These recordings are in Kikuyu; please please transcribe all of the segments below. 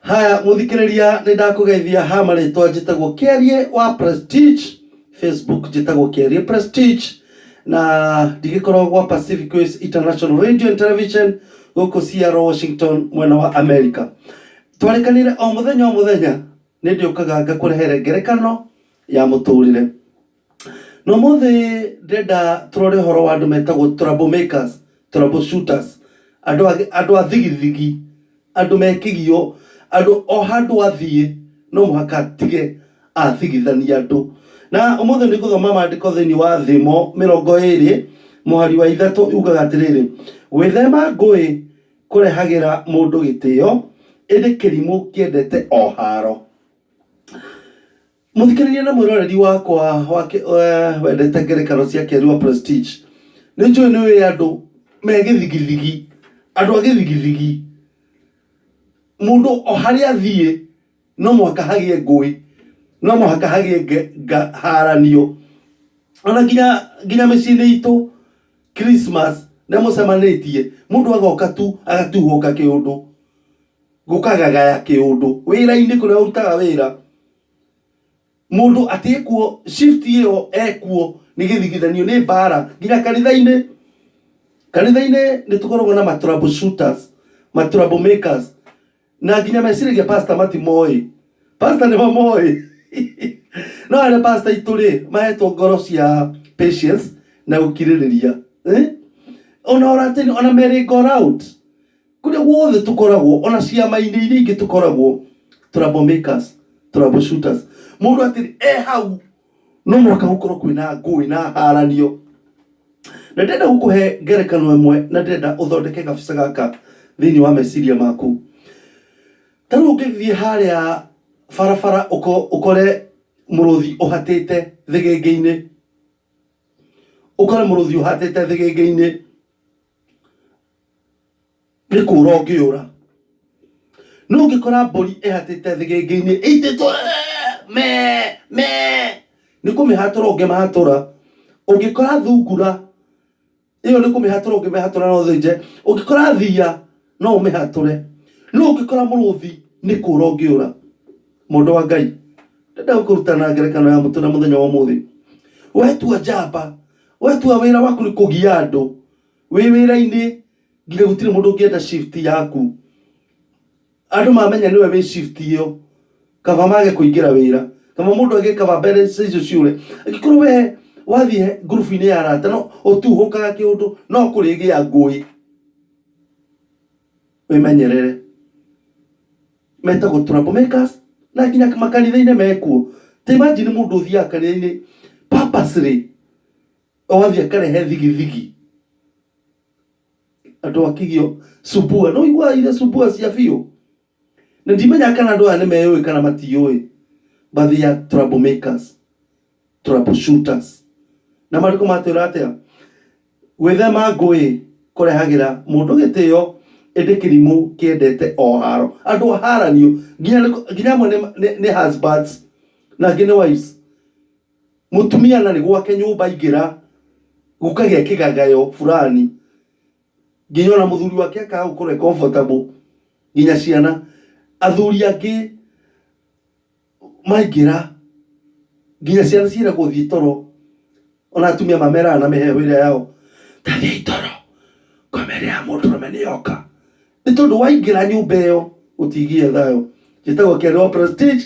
Haya mũthikĩrĩria, nĩ ndakũgeithia ha marĩtwa. Njĩtagwo Kĩarie wa Prestige, Facebook njĩtagwo Kĩarie Prestige, na ndigĩkoragwo gwa Pacific Waves International Radio and Television gũkũ Seattle, Washington, mwena wa America. Twarĩkanĩire o mũthenya o mũthenya nĩ ndĩũkaga ngakũrehere ngerekano ya mũtũrĩre. Na ũmũthĩ ndĩrenda tũrore ũhoro wa andũ metagwo trouble makers, trouble shooters, andũ a thigithigi, andũ me kĩgio, andũ o handũ athiĩ no mũhaka atige athigithania andũ. Na ũmũthĩ nĩ ngũthoma maandĩko thĩinĩ wa Thimo 23:3, yugaga atĩrĩrĩ, "Gwĩthema ngũĩ kũrehagĩra mũndũ gĩtĩo, ĩndĩ kĩrimũ kĩendete o haro." Mũthikĩrĩria na mwĩroreri wakwa wake wendete ngerekano cia Kĩarie wa Prestige, nĩ njũĩ nĩ ũĩ andũ me gĩthigithigi, andũ a gĩthigithigi, mũndũ o harĩa athiĩ no mũhaka hagĩe ngũĩ, no mũhaka hagĩe haranio. Ona nginya mĩciĩ-inĩ itũ, Christmas nĩ mũcemanĩtie, mũndũ agoka tu agatuhũka kĩũndũ, gũkagagaya kĩũndũ. Wĩra-inĩ kũrĩa ũrutaga wĩra, mũndũ atĩ ekuo shift ĩyo ekuo nĩ gĩthigithanio, nĩ mbara. Nginya kanitha-inĩ, kanitha-inĩ nĩ tũkoragwo na ma trouble shooters, ma trouble makers, na nginya meciragia pastor matimoĩ. Pastor nĩ mamoĩ, no arĩa pastor itũ rĩ mahetwo ngoro cia patience na gũkirĩrĩria, eh? Ona ũratĩ ona merry go round kũrĩa guothe tũkoragwo, ona ciama-inĩ iria ingĩ tũkoragwo, trouble makers, trouble shooters, mũndũ atĩ e hau no mũhaka gũkorwo kwĩna ngũĩ na haranio. Na ndĩrenda gũkũhe ngerekano ĩmwe, na ndĩrenda ũthondeke gabica gaka thĩinĩ wa meciria maku. Ta rĩu ũngĩthiĩ harĩa barabara ũkore mũrũthi ũhatĩte thĩgĩngĩ-inĩ, ũkore mũrũthi ũhatĩte thĩgĩngĩ-inĩ, nĩ kũra ũngĩũra. No ũngĩkora mbũri ĩhatĩte thĩgĩngĩ-inĩ ĩitĩtwo me me, nĩ kũmĩhatũra ũngĩmahatũra. Ũngĩkora thungura ĩyo, nĩ kũmĩhatũra ũngĩmĩhatũra, no thĩnje. Ũngĩkora thiia, no ũmĩhatũre. No ũngĩkora mũrũthi, nĩ kũra ũngĩũra. Mũndũ wa Ngai, ndĩrenda gũkũrutana ngerekano ya mũtũrĩre mũthenya wa ũmũthĩ. Wetua njamba, wetua wĩra waku nĩ kũgia andũ wĩ wĩra-inĩ, nginya gũtirĩ mũndũ ũngĩenda shift yaku. Andũ mamenya nĩwe wĩ shift ĩyo, kaba mage kũingĩra wĩra, kaba mũndũ age, kaba mbeca icio ciũre. Angĩkorwo we wathiĩ ngurubu-inĩ ya arata no ũtuhũkaga kĩũndũ, no kũrĩgĩa ngũĩ, wĩmenyerere. Metagwo trouble makers, na nginya makanitha-inĩ mekuo. Ta imagine mũndũ ũthiaga kanitha-inĩ purposely ũgathiĩ akarehe thigithigi, andũ akigio subua, no iguaga iria subua cia biũ. Na ndimenyaga kana andũ aya nĩ meyũĩ kana matiũĩ, but they are trouble makers, trouble shooters. Na maandĩko matwĩra atĩa? Gwĩthema ngũĩ kũrehagĩra mũndũ gĩtĩo, ĩndĩ kĩrimũ kĩendete o haro. Andũ aharanio, nginya amwe nĩ husbands na angĩ nĩ wives. Mũtumia na nĩ gwake nyũmba aingĩra gũkagĩa kĩgagayo fulani, nginya ona mũthuri wake akaga gũkorwo e comfortable, nginya ciana. Athuri angĩ maingĩra, nginya ciana ciĩragwo thiĩ toro. Ona atumia mameraga na mĩheho ĩrĩa yao, ta thiĩ toro, ngoma ĩrĩa ya mũndũrũme nĩ yoka. Nĩ tondũ waingĩra nyũmba ĩyo gũtigĩe thayũ. Njĩtagwo Kĩarie wa Prestige,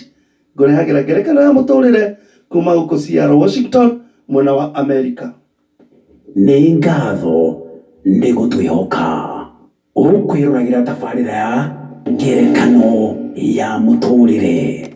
ngũrehagĩra ngerekano ya mũtũrĩre kuma gũkũ Seattle, Washington, mwena wa America. Nĩ ngatho nĩ gũtwĩhoka. Ũkwĩroragĩra tabarĩra ya Ngerekano ya mũtũrĩre.